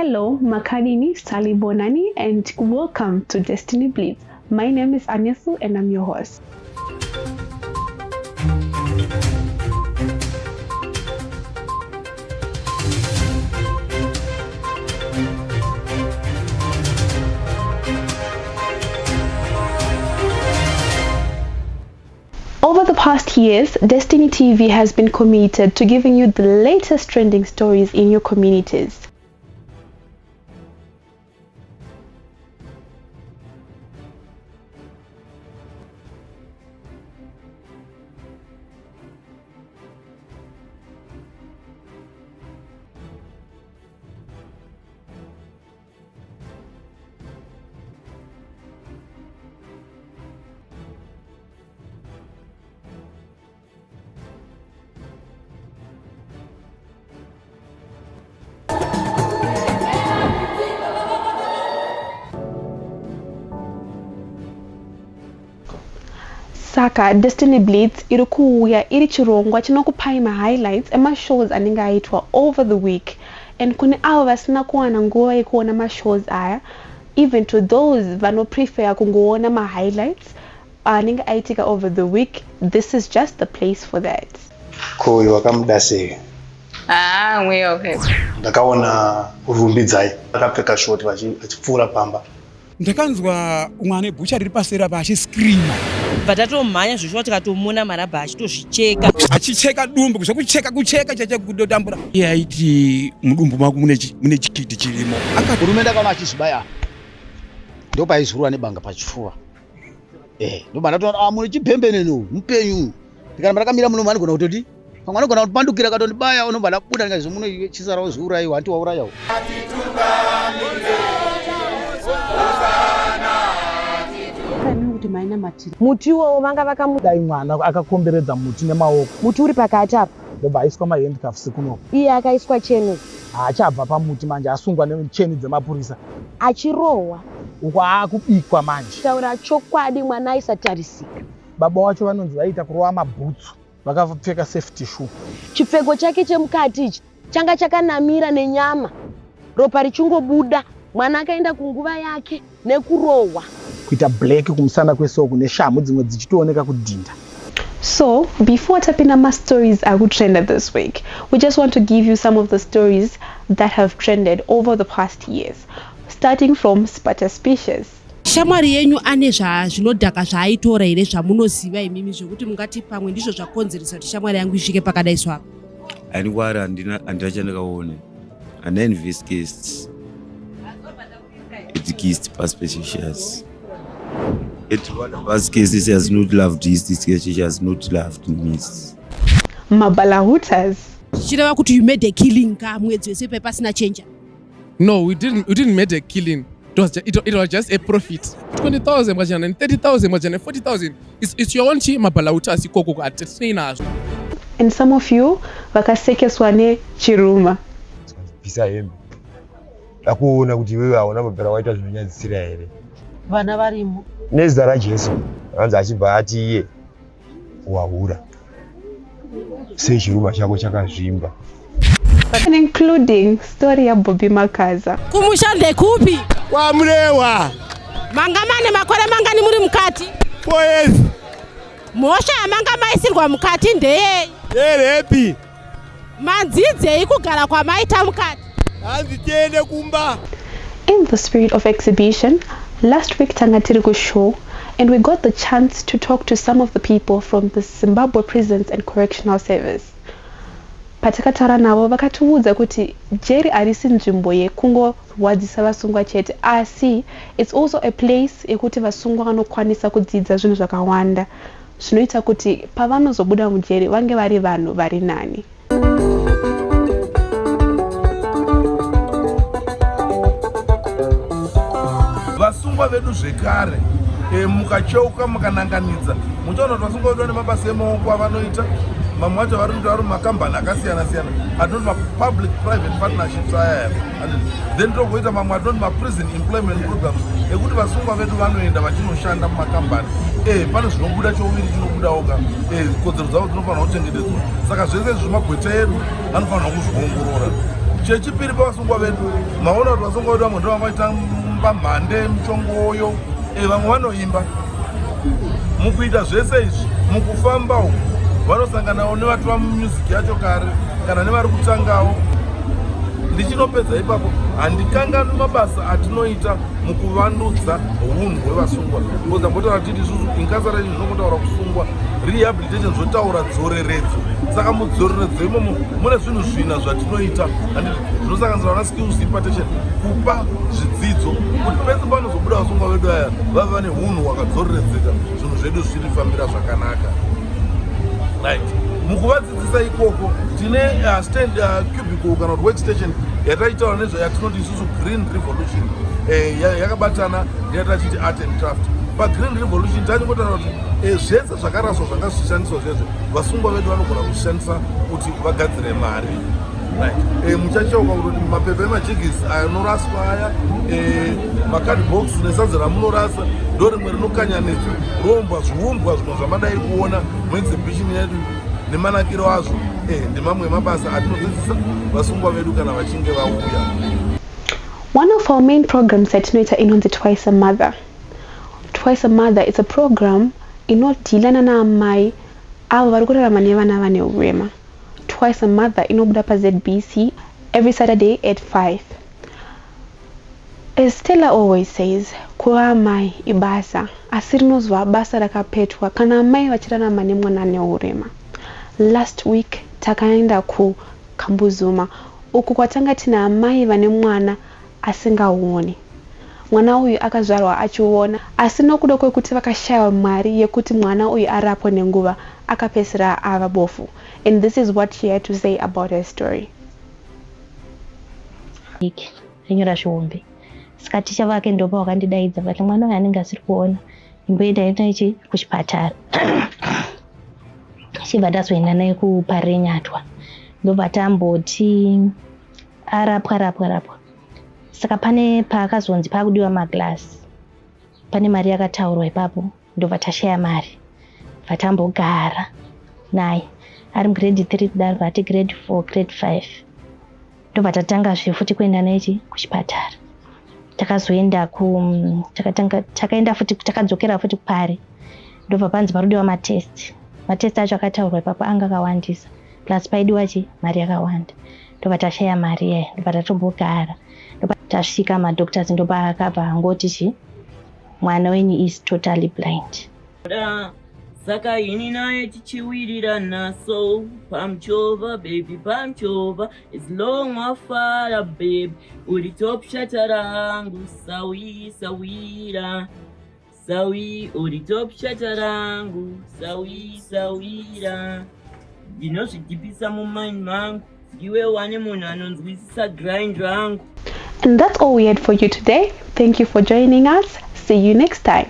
Hello, Makadini, Salibonani, and welcome to Destiny Blitz. My name is Anesu and I'm your host. Over the past years, Destiny TV has been committed to giving you the latest trending stories in your communities. Saka Destiny Blitz iri kuuya iri chirongwa chinokupai mahighlights emashows anenge aitwa over the week and kune avo vasina kuwana nguva yekuona mashows aya, even to those vanoprefer kungoona mahighlights anenge aitika over the week, this is just the place for that. Ko uyu wakamuda sei? Ah, mweya okay. Ndakaona Rumbidzai akapfeka short vachipfuura pamba. Ndakanzwa umwe ane bhucha riri paseri apa achiscreama. Bva tatomhanya zveshuwa tikatomona marabha achitozvicheka. Achicheka dumbu zvekucheka kucheka chache kudotambura. Iye aiti mudumbu mako mune mune chikiti chirimo. Murume ndakaona achizvibaya ndopaizurwa nebanga pachifuva. Eh, ndobva ndatoona ah mune chibhembenene uyu mupenyu. Ndikaramba ndakamira muno anogona kutoti pamwe anogona kutipandukira akatondibaya unobva ndabuda ndikazi muno iwe chisara wozviurayiwa hanti waurayawo. Muti iwowo vanga vakamu. Dai mwana akakomberedza muti nemaoko. Muti uri pakati apa. Ndobva aiswa mahandcuffs kuno. Iye akaiswa cheni. Haachabva pamuti manje asungwa necheni dzemapurisa. Achirohwa. Uko akubikwa manje. Taura chokwadi mwana aisatarisika. Baba wacho vanonzi vaiita kurova mabhutsu vakapfeka safety shoe. Chipfeko chake chemukati ichi changa chakanamira nenyama ropa richingobuda. Mwana akaenda kunguva yake nekurohwa. Kuita black kumusana kwese uku neshamhu dzimwe dzichitooneka kudhinda. So before tapinda mastories akutrenda this week, we just want to give you some of the stories that have trended over the past years, starting from Sparta Species. Shamwari yenyu ane zvinodhaka zvaaitora here zvamunoziva imimi zvekuti mungati pamwe ndizvo zvakonzeresa kuti shamwari yangu isvike pakadai so apa? Andikwari handina handina chandakaona. Handina investigate. It's kissed suspicious. It one of us cases has not loved this, this case has not loved me. Mabalahutas. Zvichireva kuti you made a killing ka mwedzi wese ipai pasina chenja. No, we didn't make a killing. It was just a profit. 20,000 mwajana, 30,000 mwajana, 40,000. It's your own chi mabalautas ikoko atinei nazvo. And some of you vakasekeswa nechiruma. Bvisa hembe. Dakuona kuti iwewe hauna mabvira waita zvinonyadzisira here. Vana varimo. Nezita raJesu hanzi achibva ati iye wahura. Sei chiruma chako chakazvimba. And including story yaBobby Makaza. Kumusha ndekupi? Kwamurewa. Manga mane makore mangani muri mukati? 4 years. Mhosva yamanga maisirwa mukati ndeyei? Yerepi. Manzidzei kugara kwamaita mukati? Hanzi tiende kumba. In the spirit of exhibition, last week tanga tiri kushow and we got the chance to talk to some of the people from the Zimbabwe Prisons and Correctional Service. Patakataura navo vakatiudza kuti jeri harisi nzvimbo yekungorwadzisa vasungwa chete, asi it's also a place yekuti vasungwa vanokwanisa kudzidza zvinhu zvakawanda zvinoita kuti pavanozobuda mujeri vange vari vanhu vari nani. Vasungwa vedu zvekare mukacheuka mukananganidza muchaona kuti vasungwa vedu vane mabasa emaoko avanoita, mamwe acho vari kuita vari mumakambani akasiyana siyana atinoti mapublic private partnerships ayaya, then togoita mamwe atinoti maprison employment programs ekuti vasungwa vedu vanoenda vachinoshanda mumakambani. Pane zvinobuda chouviri chinobudawo ka, kodzero dzavo dzinofanira kuchengetedzwa, saka zvese izvi magweta edu anofanira kuzviongorora. Chechipiri, pavasungwa vedu, maona kuti vasungwa vedu vamwe ndovanga vachitamba mhande, muchongoyo, vamwe vanoimba. Mukuita zvese izvi, mukufamba uku, vanosanganawo nevatova mumusic yacho kare kana nevari kutangawo. Ndichinopedza ipapo, handikanganwi mabasa atinoita mukuvandudza unhu hwevasungwa, because ambotaura titi isusu incarceration zvinongotaura kusungwa, rehabilitation zvotaura dzoreredzo. Saka mudzoreredzo imomo mune zvinhu zvina zvatinoita, handiti? Zvinosanganisira vana skills impartation, kupa zvidzidzo kuti pese panozobuda vasungwa vedu aya vave vane unhu hwakadzoreredzeka, zvinhu zvedu zvichirifambira zvakanaka, right? Mukuvadzidzisa ikoko tine stand, cubicle kana kuti workstation yataitaura nezva yatinoti isusu Green Revolution, yakabatana neyatachiti art and craft. Pagreen Revolution tachingotaura kuti zvese zvakaraswa zvanga zvichishandiswa zvezvo, vasungwa vedu vanogona kuzvishandisa kuti vagadzire mari, right? Muchacheuka kutoti mapepa emajigisi anoraswa aya, macardbox nesadza ramunorasa, ndo rimwe rinokanyanidzwa roumbwa zviumbwa zvimwe zvamadai kuona muexhibition yedu nemanakiro azvo. Ndemamwe emabasa atinodzidzisa vasungwa vedu kana vachinge vauya. One of our main programs atinoita inonzi Twice a Mother. Twice a Mother is a program inodealana naamai avo vari kurarama nevana vane urema. Twice a Mother inobuda paZBC every Saturday at 5. As Stella always says, kuva amai ibasa, asi rinozova basa rakapetwa kana amai vachirarama nemwana neurema. Last week takaenda kuKambuzuma uku kwatanga tina amai vane mwana asingaoni. Mwana uyu akazvarwa achiona, asi nokuda kwekuti vakashayiwa mari yekuti mwana uyu arapwe nenguva, akapedzisira ava bofu. And this is what she had to say about her story. Diki rinyora zvihombe, saka ticha vake ndopa wakandidaidza vakati mwana uyu anenge asiri kuona, imboenda enda ichi kuchipatara. Chibva tazoenda naye kuParirenyatwa, ndobva tamboti arapwa rapwa rapwa. Saka pane paakazonzi paakudiwa maglass, pane mari yakataurwa ipapo, ndobva tashaya mari. Bva tambogara naye ari mugrade 3 kudaro, vati grade 4, grade 5, ndobva tatangazve futi kuenda naye chi kuchipatara. Takazoenda ku takatanga takaenda futi, takadzokera futi kupari, ndobva panzi parudiwa matest. Matest acho akataurwa ipapo anga akawandisa, plus paidiwa chi mari yakawanda, ndobva tashaya mari iyaya. Ndobva tatombogara, ndobva tasvika madoctors, ndobva akabva angoti chi mwana wenyu is totally blind. Da saka ini naye tichiwirirana, so pamchova baby, pamchova as long wafara baby, uri top shata rangu, sawi sawira sawi, uri top shata rangu, sawi sawira. Ndinozvidhipisa mumind mangu, ndiwe wane munhu anonzwisisa grind rangu. And that's all we had for you today. Thank you for joining us. See you next time.